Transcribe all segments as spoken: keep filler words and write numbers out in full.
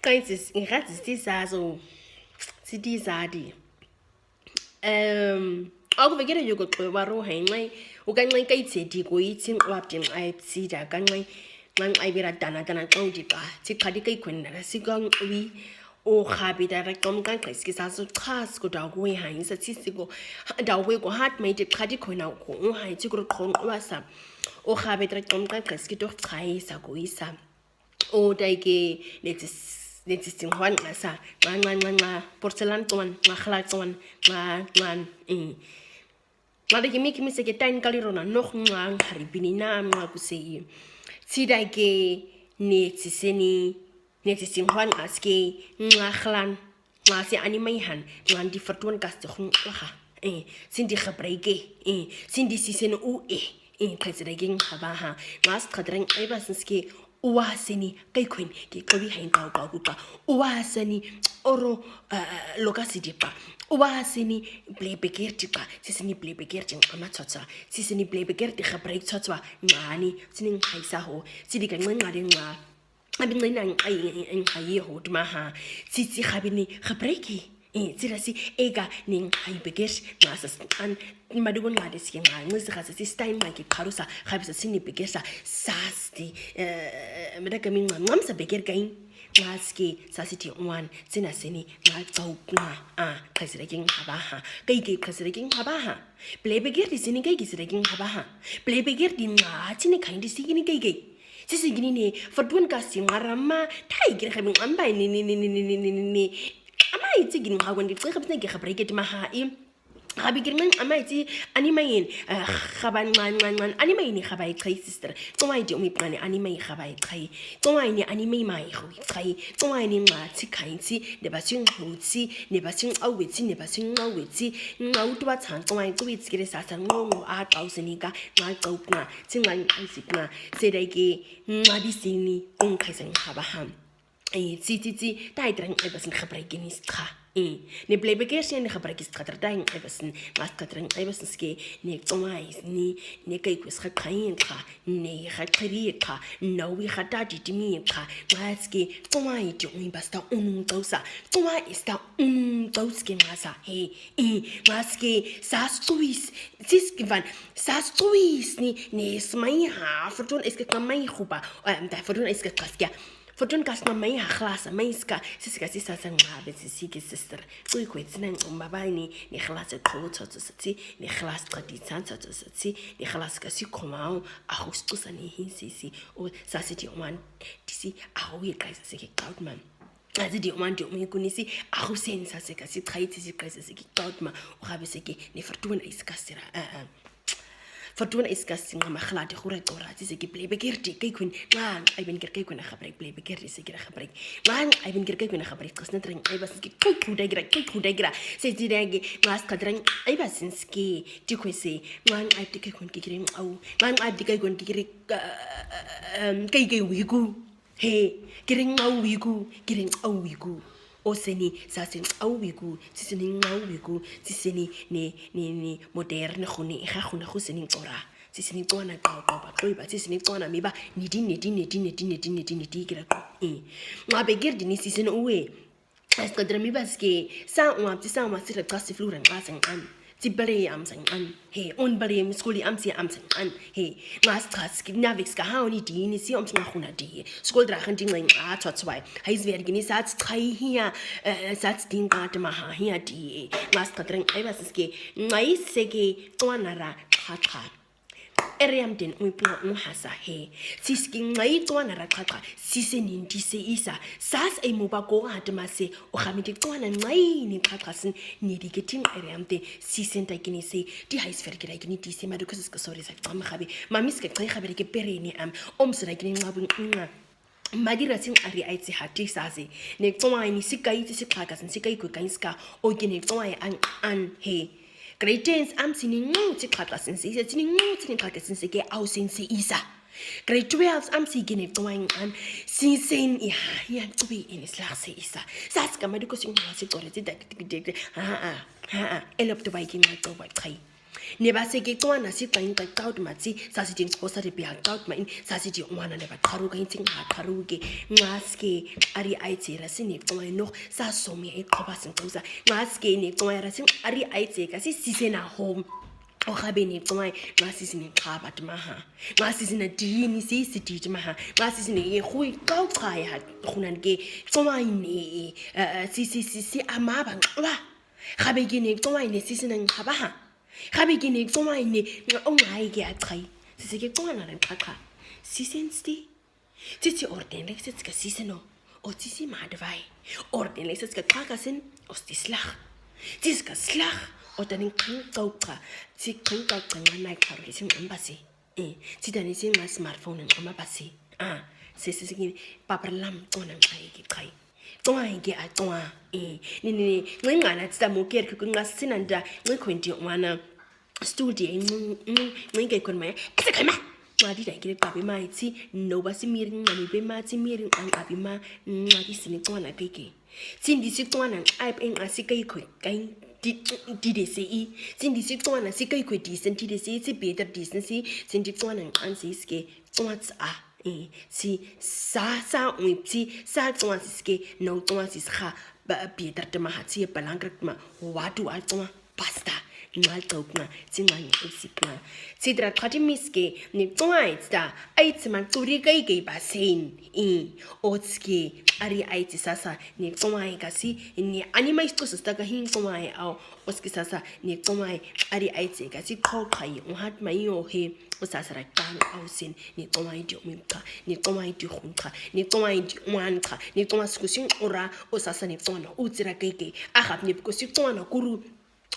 Kaisis, ngikazis tisazo, sitizadi. Em, akuvekere yoko xwebaro hainxai, ukanxai kaitsedi koitsi nxwabdi nxai psida, kanxai, nxanxai bira dana, dana xaudi ba, tsi kadi kaikwenara, sikanxwi, o khabida ra xomkanxai, sikisazo chas, koda kwe hainsa, tsisiko, da kwe ko hat, maiti kadi kwena ko, o haitsi kuro xonxwasa, o khabida ra xomkanxai, sikito chaisa koisa. O taike netsis, netsis tinxwan nxa sa, nxa, nxa, nxa, nxa, porcelain tsoan, nxa, khala tsoan, nxa, nxa, eh. Nxa taike miki mise ke tain kalirona, noh nxa, nxa ribini na, nxa kuse i. Tsi taike netsis seni, netsis tinxwan nxa ske, nxa khalan. Nxa se ani maihan, nxa ndi fartuan kasti khun nxa. Eh, sindi khabraike, eh, sindi sisen u, eh, eh, qhaisirake nxabaha. Nxa skhadrang aiba sinske, uwa seni, kaikwen, ke xobi hain kau kau kuka. Uwa seni, oro, eh, loka sidi pa. Uwa seni, blebekerti pa. Siseni blebekerti nxa matsotsa. Siseni blebekerti khabraik tsotsa. Nxani, sini nxaisa ho. Sidi ka nxa nxa de nxa. Abin ngai nang ai, ai, ai, ai, ye hot maha. Tsitsi khabini khabreki. Eh, tsira si ega ning ai beger, nxa sa s-, an, madugo nxa de si nxa, nxa si khasa si stain ma ki karusa, khabisa sini beger sa, sasti, eh, mada kami nxa, nxa msa beger kain, nxa ski, sasti wan, tsina sini, nxa tsau, nxa, ah, qhaisira king habaha. Kai ki qhaisira king habaha. Ple beger di sini kai ki sira king habaha. Ple beger di nxa, tsini kain di si kini kai kai. Sisi gini ne, fatuan kasi ngarama, tai gini khabi ngamba ne, ne, ne. Ama itsi gini ngakwan di tsi khabi tsi khabi reket maha i. Khabi gini ngan ama itsi ani main, eh, khaban ngan, ngan, ngan, ani main khabai tsi sister. Tsoai di umi pani ani mai khabai tsi. Tsoai ni ani mai mai khabai tsi. Tsoai ni ngatsi kaitsi, ne basing hutsi, ne basing awetsi, ne basing awetsi. Ngautu batsan, tsoai tsoai tsikire sasa ngongo a tau senika, ngatau na, tsi ngai tsi na. Sera ke, Nxa di sini, ong kaisa nxabaha. Eh, tsi, tsi, tsi, tai treng ai basin khabrai gini skha. Eh, ne ple beger sini khabrai gini skha, tai ai basin, ngas kha treng ai basin ske, ne tsoai ni, ne kai kus kha kain kha, ne kha kari kha, na wi kha ta di di mi kha, ngas ke, tsoai di ui basta unung tausa, tsoai sta unung tauske ngasa, he, eh, ngas ke, sas tsuis, sis kivan, sas tsuis ni, ne smai ha, fortun eske kamai huba, eh, da fortun eske kaskia, Fortun kas na mai ha khlasa, mai ska, siska sisa sa ngabe sisike sister. Kui kwe tsina ngumba bani, ne khlasa tlo tsotso sati, ne khlasa traditsan tsotso sati, ne khlasa kasi komao, a hustu sa ne hin sisi, o sasi di oman, disi, a hui kaisa sike kautman. Asi di oman di omi kunisi, a husen sasi kasi kaiti si kaisa sike kautma, o habe sike, ne fortun iska sira, eh, eh. Fortuna iska singa ma khlati khura tsora, tsise ki ple beger di kaikun, ngang, ai ben ger kaikun a khabrai, ple beger di se ger a khabrai. Ngang, ai ben ger kaikun a khabrai, kasna treng, ai bas ki, kuku da gira, kuku da gira. Se ti da gi, ngas ka treng, ai bas sinski, ti kwese, ngang, ai ti kaikun ki gira, au. Ngang, ai ti kaikun ki gira, eh, eh, eh, em, kai kai wiku. He, kiring au wiku, kiring au wiku. O seni, sa seni au wiku, si seni au wiku, si seni ne, ne, ne, moderne khuni, ha khuna khu seni tsora. Si seni tsona kau, kau, ba, kau, ba, si seni tsona mi ba, ni di, ni di, kira ko. Eh. Nga beger di ni si seni uwe. As ka drami ba ske, sa wa, si sa wa, si ra kasi flura, nga sa ngan. Ti bere am sa ngan. He, un bere mi skuli am si am sa ngan. He, ngas kas ki navix ka ha oni di ni si am sa ngan huna di. Skul dra khan di ngan a tot swai. Hais ver gini sat kai hia, eh, sat din ka te ma ha hia di. Ngas ka dreng ai bas ske, ngai seke, tuanara, cha cha. Ere am den ui pla un hasa he. Siski ngai tuanara cha cha. Sise nin ti se isa. Sas ai mo ba ko ha te ma se. O khamiti tswana ngai ni kakasin ni diketin eriamte si senta kini se ti hais fer kira kini ti se madu kusus ka sori sa tsama khabe mamis ka tsai khabe ke pere ni am om sura kini ngabu nga. Madira sin ari ai tsi hati sase ne tsawai ni sikai tsi sikakasin sikai ku kainska o kini tsawai an an he. Great Danes am sini ngu tsi kakasin se isa sini ngu tsi ni kakasin se ke au sin se isa. Grade twelve am si gini tsoaing an, sin sen i ha, i an tsobi ini slagse isa. Sas ka madu ko sin ha si tsore si dak, dak, dak, dak, ha, ha, ha, ha, elop to bai kin ngai tsoba tsai. Ne baseke Congwana si xa inxa xa utima tsi, sasiti Xhosa ti bia xa utima in, sasiti Congwana ne baqharuka in tsi nxa qharuke, nxa sike ari aitsera sine Congwa ino, sasome iqhoba sinxusa, nxa sike ne Congwa era sin ari aitseka si sisena home. Ogabe ne Congwa, nxa sisine qhaba timaha. Nxa sisina dini si siti timaha. Nxa sisine ye hui xa uqhaya ha, hunan ke Congwa ine, eh, eh, si, si, si, si amaba nxwa. Gabe ke ne Congwa ine sisina nxabaha. Gabe ke ne Congwa ine, nxa, o nxa ike aqhai. Siseke Congwana re nxaqa. Sisen sti. Tsitsi orden lek sitsi ka siseno. O tsitsi madvai. Orden lek sitsi ka qhaka sin. O sti slag. Tsitsi ka slag. O tani nxan xa uqa. Tsi nxan xa uqa nxa nai qharu hisin ambasi. Eh, tsitani si nxa smartphone nxa mabasi. Ah, se, se, se, kini, papar lam, Congwana nxa ike qhai. Congwa ike a Congwa. Eh, ni, ni, ni, nxa nxa na tsita mo ker kuku nxa sinanda, nxa kwenti wana studio, nxa, nxa, nxa ike kon maya. Ese kai ma. Nxa dida ike qabi ma itsi, no basi miri nxa mi be ma, tsi miri nxa qabi ma, nxa kisini Congwana keke. Tsindi si Congwana nxa ip nxa si kaikwe, kai di, di de se i. Tsindi si Congwana si kaikwe di sen di de se i, si beter di sen si, tsindi Congwana nxa si sike, Congwa tsa a, eh, si sa, sa, ui, si sa Congwa si sike, no Congwa si sha, ba, beter timaha, si belangrijk timaha, watu a Congwa. Basta, nxa tsaukna, tsi nxa nxa isikna. Tsi tra tati miske, ne Congwa itsita, aitsi ma tsuri kaikai basen, i, o tsike, ari aitsi sasa, ne Congwa ikasi, ne anima isito sasta ka hin Congwa au, o tsike sasa, ne Congwa, ari aitsi kasi, kokai, o hat ma io he, o sasa ra kan au sin, ne Congwa iti umimka, ne Congwa iti hunka, ne Congwa iti wanka, ne Congwa sikusin ora, o sasa ne Congwa na utsira kaikai, ahap ne kusi Congwa na kuru,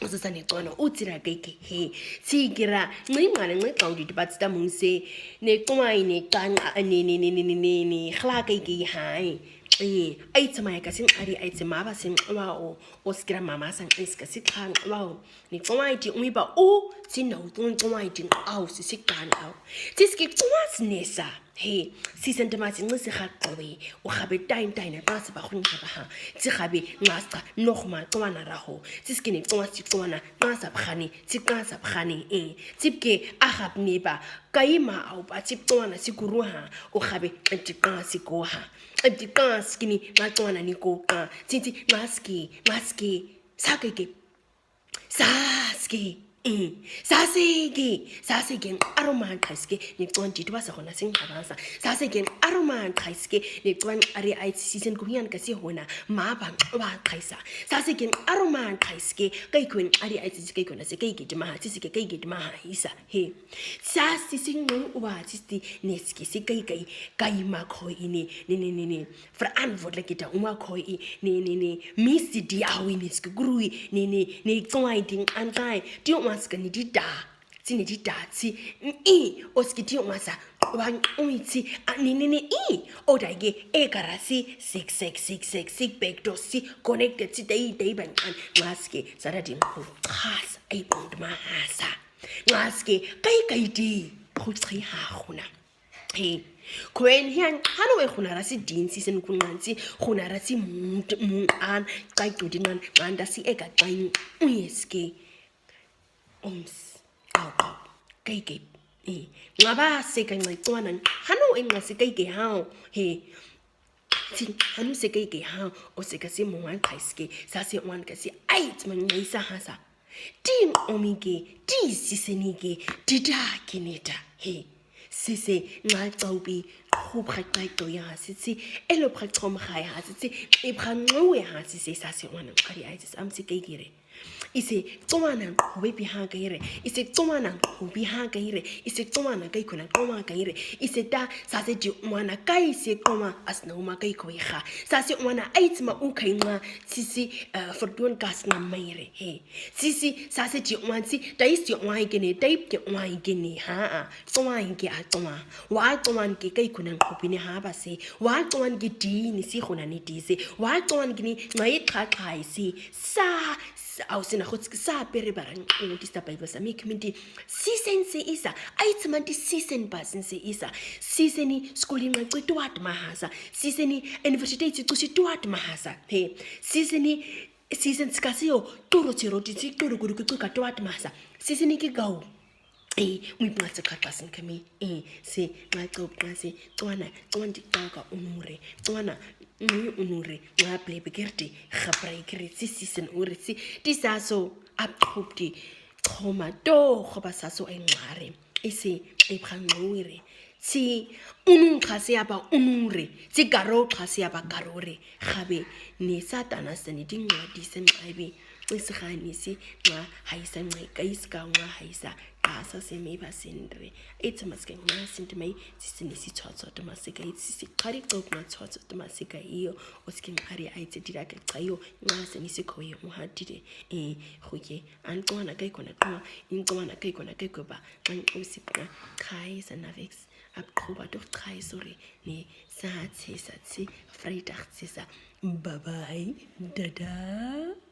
o sasa ne Congwa na utsira kaikai he. Tsikira, nxi mwana, nxi Claudia, ti batsita mungse, ne Congwa ine, Congwa, ne, ne, ne, hla kaikai hai. Eh, aitsi ma ya kasi, ari aitsi ma ba sin, wa o, o sikira mama san, is kasi kan, wa o. Ne Congwa iti umiba, o, tsi na u, Congwa iti, au, si si kan, au. Tsi siki Congwa sinesa. He, si sente ma si nxi si ha qobe, o gabe tain tain na nxa sa ba hun gabe ha, si gabe nxa sa, no ma Congwana raho, si sike ne Congwa si Congwana, nxa sa bhani, si nxa sa bhani, eh, si ke a gab ne ba, kai ma au ba si Congwana si kuru ha, o gabe, enti nxa si ko ha, enti nxa si kini, ma Congwana ni ko ka, si, si, nxa sike, nxa sike, sa ke ke, Sa sike, eh, sa sike, sa sike, nqaro ma nqai sike, ne Congwa ntiti wa sa hona singqabasa. Sa sike, nqaro ma nqai sike, ne Congwa nqari aitsi sisen kuhian kasi hona, ma ba nqwa nqaisa. Sa sike, nqaro ma nqai sike, kaikwe nqari aitsi sike kaikwe na sike, kaikiti ma ha, sike kaikiti ma ha, isa, he. Sa sisi nqu wa sisi ne sike, si kaikai, kai ma ko ine, ne, ne, ne, ne. Verantwoordelijk ita uma koi, ne, ne, ne. Misi di awi ne skugurui, ne, ne, ne, tsoi di antai. Di uma ska ne di da. Tsi ne di da, tsi. I, oski di uma sa. Wan ui tsi. A, ne, ne, ne, i. O da ge, e karasi, sik, sik, sik, sik, sik, bek do si, connected si, dei, dei, ban, an, maske, sa da di, khas, ai, bond, mahasa. Maske, kai, kai, di. Khutsi, ha, khuna. He. Kwen hian, hano e hunara si din si sen kunansi, hunara si mut, mu an, kai tu dinan, manda si eka kai, uyeske. Oms. Au, au. Kai ke. E. Ngaba se kai ngai tuanan. Hano e ngasi kai ke hao. He. Sin, hanu se kai ke ha, o se kasi mo wan kai ske, sa se wan kasi, ai, tsima ngai sa ha sa. Ti omi ke, ti siseni ke, ti da kinita, he. Sise, nga tsaubi, hubra kai to ya, sisi, elo bra tsom ha ya, sisi, ibra ngue ha, sisi, sa se wan, ari ai, sisi, am si kai kire. Ise tsomana nqobe biha kaire. Ise tsomana nqobe biha kaire. Ise tsomana kaikona tsoma kaire. Ise ta sase ti mwana kai se tsoma asna uma kaiko iha. Sase mwana aitsma u kainga sisi, eh, fortune kas na maire. He. Sisi sase ti mwana si taisi mwana ikene, taip ke mwana ikene. Ha, a. Tsoma inke a tsoma. Wa tsoma inke kaikona nqobe ne ha base. Wa tsoma inke ti ni si hona ni ti se. Wa tsoma inke ni ngai kaka isi. Sa Sa, au sina hotski sa pere bara ngu tista Bible sa mi kminti. Sisen se isa. Aitsmanti sisen ba sin se isa. Siseni skuli nga kwe tuat mahasa. Siseni university tsi tusi tuat mahasa. He. Siseni Sisen sikasio, turo tiro titsi, turo kuri kuri katoat masa. Sisen iki gau. Eh, mui pngatse kakasin kami. Eh, se, ngatso pngatse, tsoana, tsoandi kaka unure. Tsoana, mui unure, nga plebe kerti, khaprai kiri, si sisen ure, si, ti saso, apkopti, choma, to, khoba saso, ai ngare. Ese, ai prangoire. Si unun kase aba unure, si karo kase aba karore. Khabe ne Satana sani dingwa disen aibe. Ese khani si nga haisa nga kaiska nga haisa kasa se me ba sendre. Etse maske nga sinte mai si sini si tsotso te masika itsi si kari tsok nga tsotso te masika iyo. Oske nga ari aitse dira ke tsayo nga sani si koye muhatide. Eh, khuye. An tsoana kai kona tsoa, in tsoana kai kona kai koba, an tsoa si pna, kai sa navex, apkoba doch kai sore, ne, sa tse, sa tse, Freitag tse sa. Bye bye, dada.